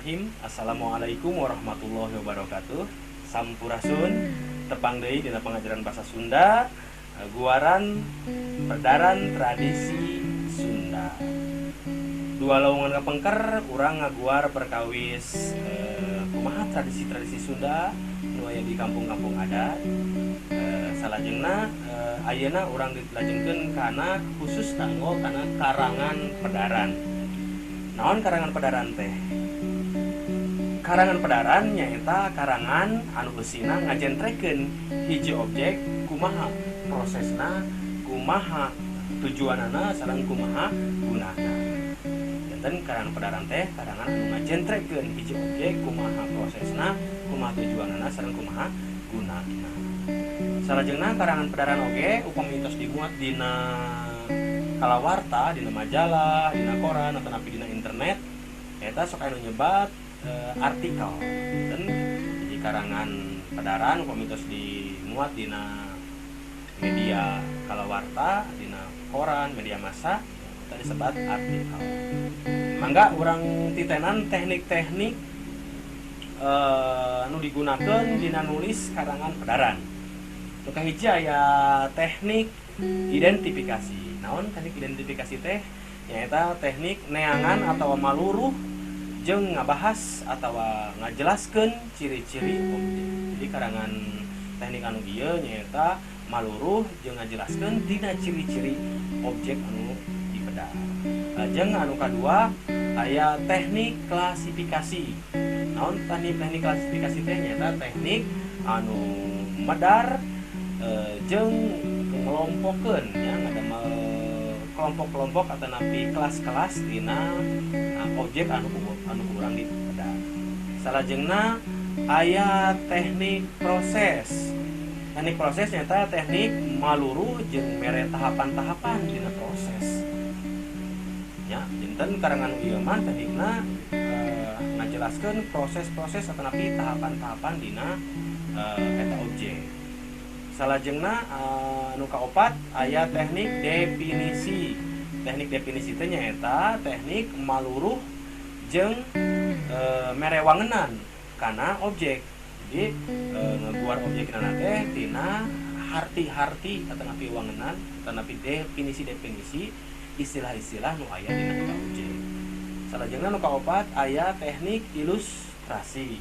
Bismillahirrahmanirrahim. Assalamualaikum warahmatullahi wabarakatuh. Sampurasun. Tepang deui dina pengajaran bahasa Sunda, guaran pedaran tradisi Sunda. Dua lowongan kapengker urang ngaguar perkawis kumaha tradisi-tradisi Sunda nu aya di kampung-kampung adat. Salajengna ayeuna urang dilajengkeun kana khusus kanggo kana karangan pedaran. Naon karangan pedaran teh? Karangan pedaran nyaeta karangan anu eusina ngajentrekeun hiji objek kumaha prosesna, kumaha tujuanana, sareng kumaha gunana. Janten karangan pedaran teh karangan anu ngajentrekeun hiji objek kumaha prosesna, kumaha tujuanana, sareng kumaha gunana. Salajengna karangan pedaran oge upami tos dimuat dina kalawarta, dina majalah, dina koran atanapi dina internet, eta sok anu nyebat artikel. Dan jadi karangan pedaran upami tos dimuat dina media kalawarta, dina koran, media massa, eta disebat artikel. Mangga urang titenan teknik-teknik anu digunakeun dina nulis karangan pedaran. Nu kahiji aya teknik identifikasi. Naon teknik identifikasi teh? Nyaeta teknik neangan atawa maluruh jeung ngabahas atawa ngajelaskeun ciri-ciri objek. Jadi karangan teknik anu ieu nyaeta maluruh jeung ngajelaskeun tina ciri-ciri objek anu dipedar. Lajeng anu kadua aya teknik klasifikasi. Naon teknik klasifikasi teh? Nyaeta teknik anu medar jeung ngelompokeun nya, ngadamel kelompok-kelompok atanapi kelas-kelas dina objek anu kurang dipedar. Salajengna aya teknik proses. Teknik proses nyaeta teknik maluruh jeung mere tahapan-tahapan dina proses. Ya, janten karangan ieu mah teknikna ngajelaskeun proses-proses atanapi tahapan-tahapan dina eta objek. Salajengna anu kaopat aya teknik definisi. Teknik definisi teh nyaeta teknik maluruh jeung mere wangenan kana objek. Jadi ngeguar objekna teh tina harti-harti atanapi wangenan atanapi definisi-definisi istilah-istilah nu aya dina eta objek. Salajengna nu kaopat aya teknik ilustrasi.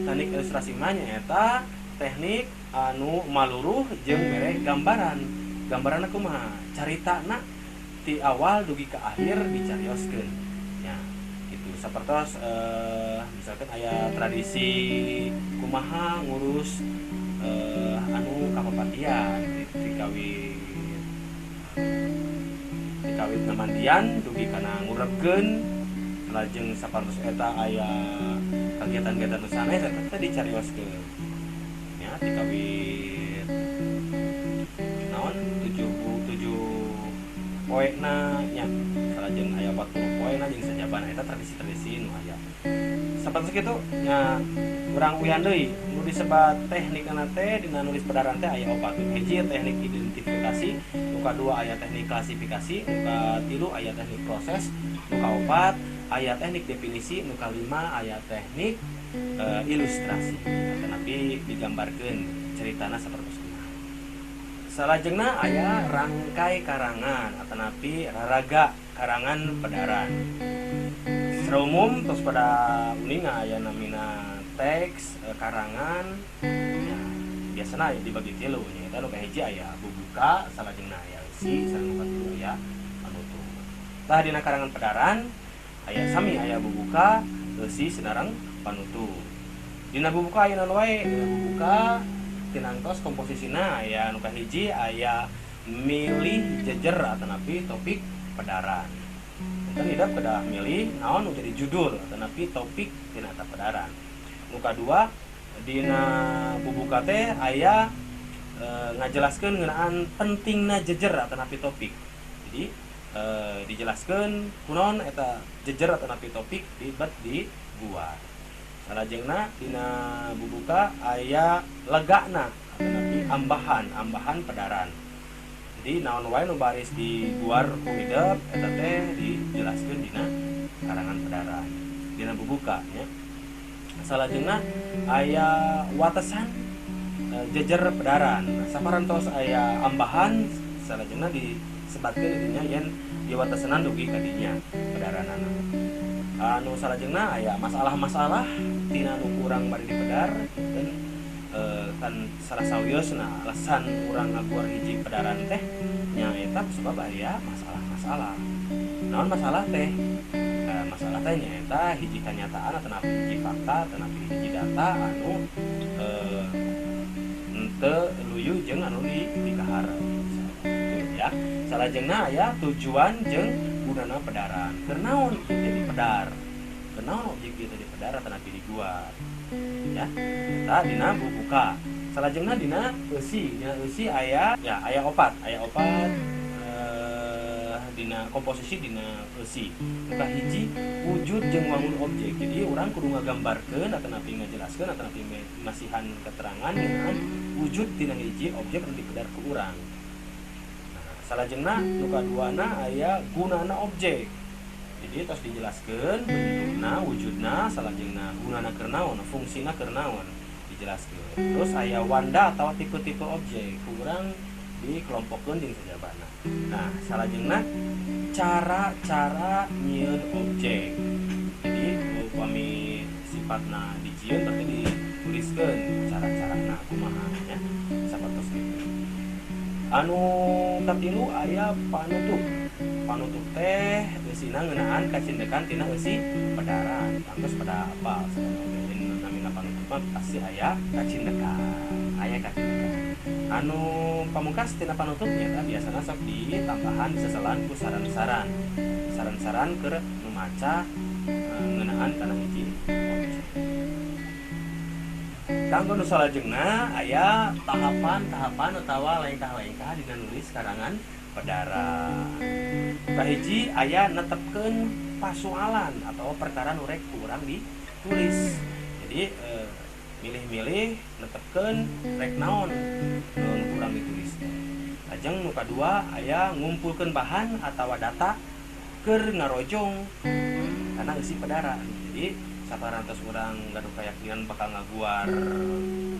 Teknik ilustrasi mah nyaeta teknik anu maluruh jeung mere gambaran. Gambaranna kumaha? Caritana ti awal dugi ka akhir dicarioskeun. Nya, gitu. Sapertos misalkan aya tradisi kumaha ngurus anu kapapatian dikawit ngamandian dugi kana ngurebkeun, lajeng sapertos eta aya kegiatan-kegiatan nu sanes eta teh dicarioskeun. Ya, dikawit naon 7 poena nya, salajeng aya 40 poena jeung sajabana eta tradisi-tradisi nu aya. Sapertos kitu nya urang uyan deui nu disebat teknikna teh dina nulis pedaran teh aya opat. Hiji teknik identifikasi, nu kadua aya teknik klasifikasi, nu katilu aya teknik proses, nu kaopat aya teknik definisi, nu kalima aya teknik ilustrasi. Tapi digambarkeun ceritana sapertos kumaha. Salajengna aya rangkai karangan atanapi raraga karangan pedaran. Secara umum terus pada uninga aya namina teks karangan ya, biasana aya dibagi tilu nyaeta nu kahiji aya bubuka, salajengna aya eusi, sareng nu katilu aya panutup. Tah dina karangan pedaran aya sami aya bubuka, eusi, sareng panutup. Dina bubuka aya naon wae? Dina bubuka tinangtos komposisina aya nu kahiji aya milih jejer atanapi topik pedaran. Enten hidep kedah milih naon nu jadi judul atanapi topik tina eta pedaran. Nu kadua dina bubuka teh aya ngajelaskeun ngeunaan pentingna jejer atanapi topik. Jadi dijelaskeun kunaon eta jejer atanapi topik dibet diguar. Salajengna dina bubuka aya legana atanapi ambahan pedaran. Jadi naon wae nu baris diguar ku hidep eta teh dijelaskeun dina karangan pedaran. Dina bubuka nya. Salajengna aya watesan jejer pedaran. Saparantos aya ambahan salajengna disebatkeun dinya yen diwatesanan dugi ka dinya pedaranana. Anu salajengna aya masalah-masalah tina nu kurang bade dipedar dan kan salah sawiosna alasan urang ngaguar hiji pedaran teh nyaeta sebab aya masalah-masalah. Naon masalah teh? Masalah teh nyaeta hiji kanyataan atanapi hiji fakta atanapi hiji data anu henteu luyu jeung anu dikaharep gitu ya. Salajengna aya tujuan jeung gunana pedaran. Keur naon ieu teh dipedar? Keur naon objek ieu teh dipedar atanapi diguar? Ya, eta dina bubuka. Salajengna dina eusi, dina eusi aya ya aya opat, dina komposisi dina eusi. Nu kahiji wujud jeung wangun objek. Jadi urang kudu ngagambarkeun atanapi ngajelaskeun atanapi masihan keterangan ngeunaan wujud tina hiji objek anu dipedar ku urang. Nah, salajengna nu kaduana aya gunana objek. Jadi tos dijelaskeun bentukna, wujudna, salajengna gunana keur naon, fungsina keur naon dijelaskeun. Terus aya wanda atau tipe-tipe objek ku urang dikelompokkeun jeung sajabana. Nah, salajengna cara-cara nyieun objek. Jadi upami sifatna dijieun berarti dituliskeun cara-carana kumaha nya sapertos kitu. Anu katilu aya panutup. Panutup teh eusina ngeunaan kacindekan tina eusi pedaran. Tangtos pada apal sapertos namina panutup mah pasti aya kacindekan. Aya kacindekan. Anu pamungkas tina panutup nyaeta biasana sok ditambahan diseselan ku saran-saran. Saran-saran keur nu maca ngeunaan kana hiji objek. Kanggo nu salajengna aya tahapan-tahapan atawa lengkah-lengkah dina nulis karangan pedaran. Kahiji aya netepkeun pasualan atau perkara nu rek ku urang ditulis. Jadi milih-milih netepkeun rek naon nu kurang ditulis. Lajeng nu kadua aya ngumpulkeun bahan atawa data keur ngarojong kana eusi pedaran. Jadi saparantos urang gaduh keyakinan bakal ngaguar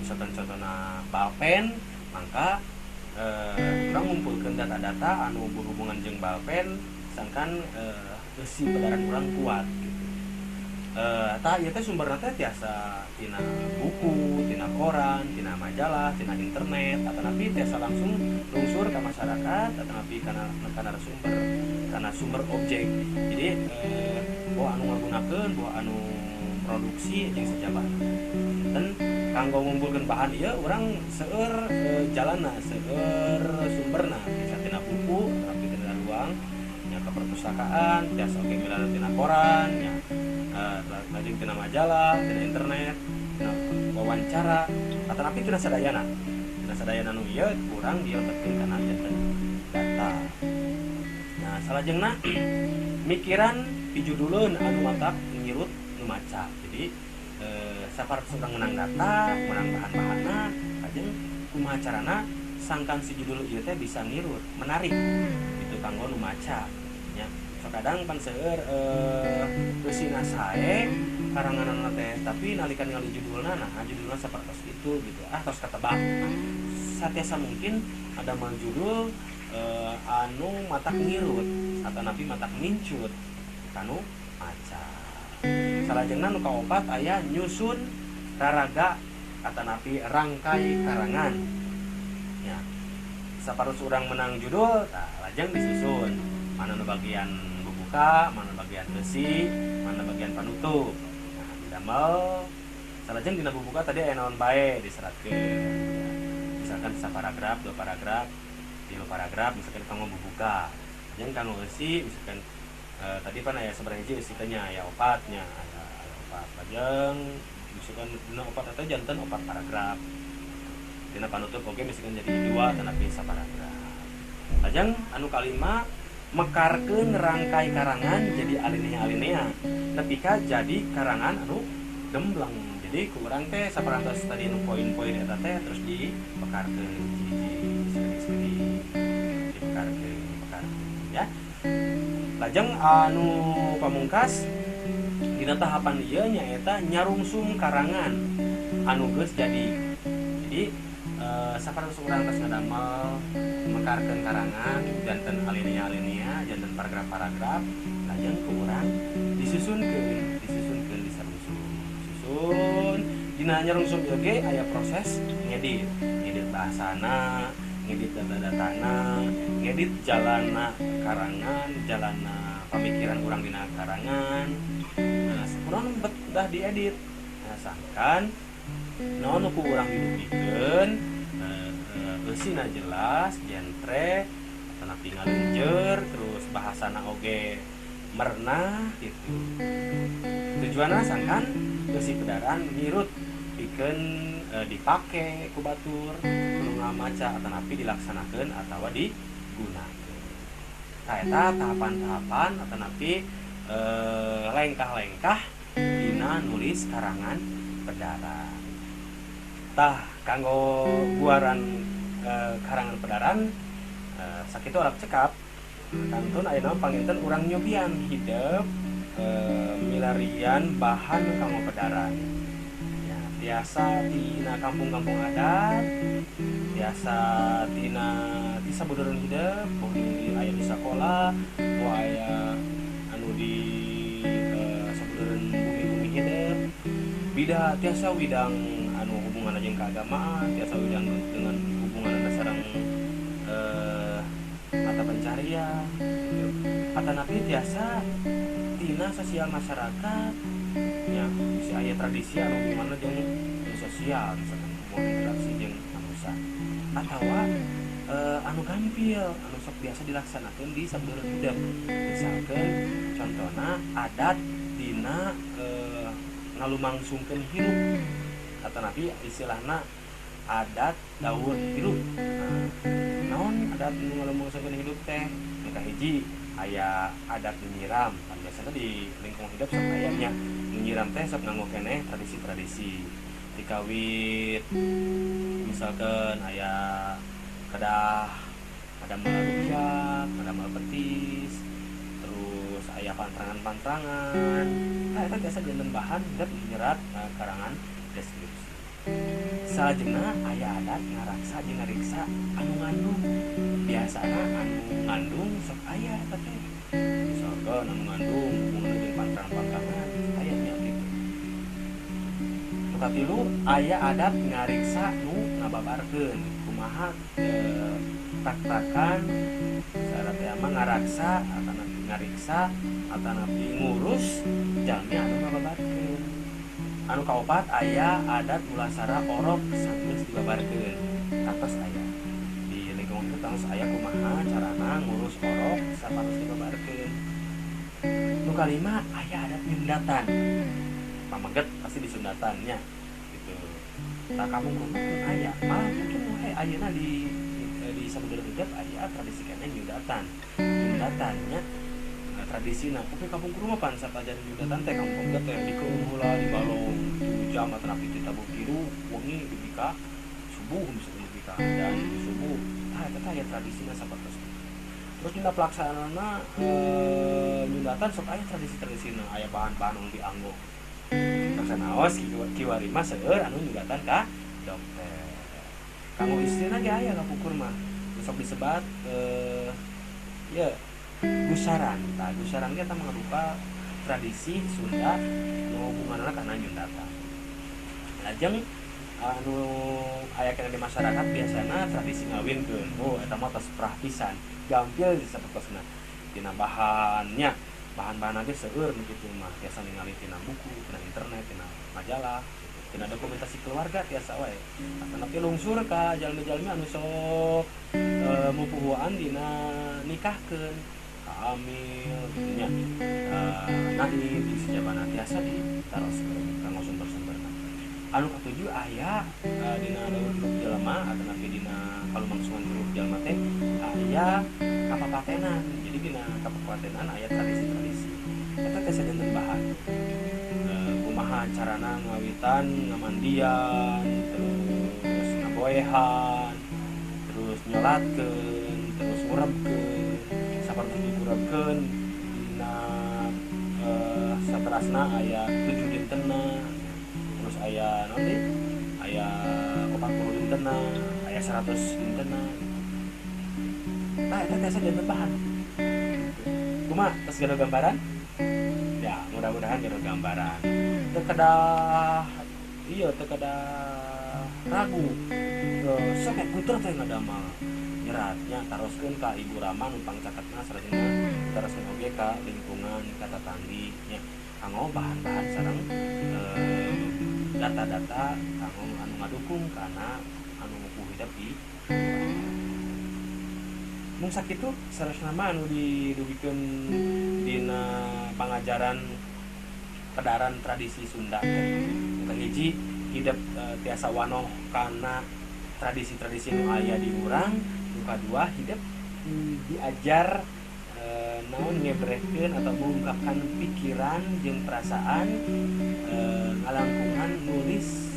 misalkan contohna balpen, mangka urang ngumpulkeun data-data anu berhubungan jeung balpen sangkan eusi pedaran urang kuat gitu. Tah ieu teh sumberna teh tiasa tina buku, tina koran, tina majalah, tina internet, atanapi tiasa langsung lungsur ka masyarakat, atanapi kana sumber, kana sumber objek. Jadi boh anu ngagunakeun, boh anu produksi jeung sajabana. Dan kanggo ngumpulkeun bahan ieu urang seueur jalanna, seueur sumberna, tiasa tina buku, atanapi tina ruang nya ka perpustakaan, tiasa oge milari tina koran nya, lajeng tina majalah, tina internet, tina wawancara, atanapi tina sadayana. Tina sadayana nu ieu kurang dilebetkeun kana janten data. Nah, salajengna mikiran pijuduleun anu matak ngirut nu maca. Jadi saparantos urang menang data, menang bahan-bahanna, lajeng kumaha carana sangkan si judul ieu teh bisa ngirut, menarik gitu kanggo nu maca nya. Kadang pan seueur eusina sae karanganna teh, tapi nalika ningali judulna, nah judulna sapertos itu gitu. Ah tos katebak. Satiasa mungkin ada mal judul anu matak ngirut atanapi matak mincut kanu maca. Salajengna nu kaopat aya nyusun raraga atanapi rangkai karangan. Ya. Saparos urang menang judul, tah lajeng disusun. Mana nu bagian bubuka, mana bagian eusi, mana bagian panutup. Nah, didamel salajeng dina bubuka tadi aya naon bae diseratkeun. Misalkan saparagraf, dua paragraf, tilu paragraf misalkan kanggo bubuka. Lajeng kanggo eusi misalkan tadi pan aya sabaraha hiji eusi teh nya aya opatnya, aya opat. Lajeng misalkan dina opat eta janten opat paragraf. Dina panutup oge misalkan jadi dua atanapi saparagraf. Lajeng anu kalima mekarkeun rangkai karangan jadi alinea-alinea nepi ka jadi karangan anu gembleng. Jadi ku urang teh saparantos tadi nu poin-poin eta teh terus dipekarkeun hiji-hiji saeutik-saeutik dipekarkeun, dipekarkeun ya. Lajeng anu pamungkas Dina tahapan ieu nyaeta nyarungsum karangan anu geus jadi. Jadi saparantos urang tos ngadamel mekarkeun karangan janten alinea-alinea, janten paragraf-paragraf, lajeng ku urang disusunkeun, disusunkeun disarungsum. Susun dina nyarungsum ieu ge aya proses ngedit, ngedit bahasana, ngedit data-datana, ngedit jalana karangan, jalana pamikiran urang dina karangan. Nah, urang udah diedit. Nah, sangkan naon nu ku urang didugikeun, eusina jelas, jentre, atanapi ngalenjer, terus bahasana oge merenah gitu. Tujuanna sangkan eusi pedaran mirut pikeun dipake ku batur nu ngamaca atanapi dilaksanakeun atawa digunakeun. Tah eta tahapan-tahapan atanapi lengkah-lengkah dina nulis karangan pedaran. Tah kanggo guaran karangan pedaran sakitu alap cekap. Kantun ayeuna panginten urang nyobian hidep milarian bahan kanggo pedaran. Ya, tiasa tina kampung-kampung adat, tiasa tina ti sabudeureun hidep, boh di aya di sakola, boh aya anu di sabudeureun bumi-bumi hidep. Bida tiasa widang anu hubungan jeung keagamaan, tiasa widang dengan hubungan sareng mata pencarian gitu. Atanapi tiasa tina sosial masyarakat ya, bisa aya tradisi anu hubunganna jeung sosial, misalkan hubungan interaksi jeung manusia atawa anu gampil anu sok biasa dilaksanakeun di sabudeureun hidep. Misalkan contohna adat dina ngalumangsungkeun hirup atanapi istilahna adat daur hirup. Nah, naon adat nu ngalumangsungkeun hirup teh? Nu kahiji aya adat nyiram. Pan biasana di lingkungan hidup sok aya nya nyiram teh sok nganggo keneh tradisi-tradisi dikawit, misalkan aya kedah ada rupiah, ada petis, terus aya pantrangan-pantrangan. Nah, eta biasa janten bahan hidup nyerat karangan deskripsi. Salajengna aya adat ngaraksa jeung ngariksa anu ngandung. Biasana anu ngandung sok aya eta teh. Misalkan anu ngandung hubunganna jeung pantrangan-pantrangan aya nya gitu. Nu katilu aya adat ngariksa nu ngababarkeun. Kumaha tak-takan syaratnya mah ngaraksa atanapi ngariksa atanapi ngurus jalmi anu ngababarkeun. Anu kaopat aya adat mulasara orok sageus dibabarkeun. Katos aya di lingkungan itu tangtos aya kumaha carana ngurus orok sapatos dibabarkeun. Nu kalima aya adat nyundatan. Pameget pasti disundatannya gitu. Tah kampung rumah pun aya, malah mungkin wae ayeuna di sabudeureun hidep aya tradisi keneh nyundatan. Nyundatannya tradisi nah tapi kampung kurma pan sapajan nyundatan teh kampung teh dikeun heula di balong 7 jam atanapi ditabuh tilu wengi dugi ka subuh misalnya dugi ka dan subuh. Tah eta teh aya tradisina sapertos kitu. Terus dina pelaksanaanna nyundatan sok aya tradisi-tradisina, aya bahan-bahan anu dianggo. Laksanaos kiwari mah seueur anu nyundatan ka dokter. Kanggo istrina ge aya kapungkur mah. Sok disebat ya gusaran. Tah gusaran ge eta mangrupa tradisi Sunda nu hubunganna kana nyundatan. Lajeng anu aya keneh di masyarakat biasana tradisi ngawinkeun. Oh eta mah tos prah pisan. Gampil sapertosna. Tina bahannya, bahan-bahan ge seueur nu kitu mah. Tiasa ningali tina buku, tina internet, tina majalah, tina dokumentasi keluarga tiasa wae. Atanapi lungsur ka jalmi-jalmi anu sok mupuhuan dina nikahkeun, ka amil kitu nya. Naib di sejabana tiasa ditaroskeun kanggo sumber-sumberna. Anu katujuh aya dina daur hirup jelema atanapi dina kalumangsungan hirup jelema teh aya kapapatenan. Jadi dina kapapatenan aya tradisi-tradisi. Eta teh sajanten bahan. Kumaha carana ngawitan, ngamandian, terus ngaboehan, terus nyolatkeun, terus ngurebkeun, sapertos dikurebkeun dina Saterasna aya 7 dintenna, terus aya naon deui? Aya 40 dintenna, aya 100 dintenna. Nah, eta tiasa janten bahan. Kumaha tos gaduh gambaran? Ya, mudah-mudahan gaduh gambaran. Teu kedah ieu teu kedah ragu. Sok puter teh ngadamel nyeratnya taroskeun ka Ibu Rama numpang caketna sarajengna taroskeun oge ka lingkungan ka tatanggi nya kanggo bahan-bahan sareng data-data kanggo anu ngadukung kana anu ku hidep di mung sakitu sarasna mah anu didugikeun dina pangajaran pedaran tradisi Sunda teh. Nu kahiji hidep tiasa wanoh kana tradisi-tradisi nu aya di urang. Nu kadua hidep diajar naon ngebrehkeun atau mengungkapkan pikiran jeung perasaan ngalangkungan nulis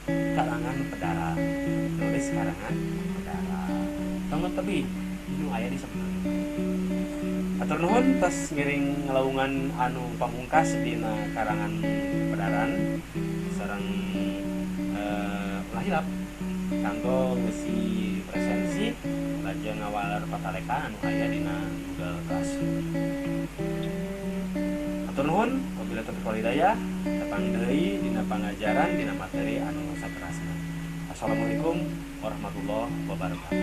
karangan pedaran, nulis karangan pedaran. Tong tebi nu aya di sebenarnya. Atur nuhun tos ngiring ngalaungan anu pamungkas dina karangan pedaran sareng ulah hilap kanggo ngeusi presensi lajeng ngawaler patalekan anu aya dina Google Classroom. Atur nuhun, wabillahi taufiq wal hidayah, tepang deui dina pangajaran dina materi anu saterasna. Assalamualaikum warahmatullahi wabarakatuh.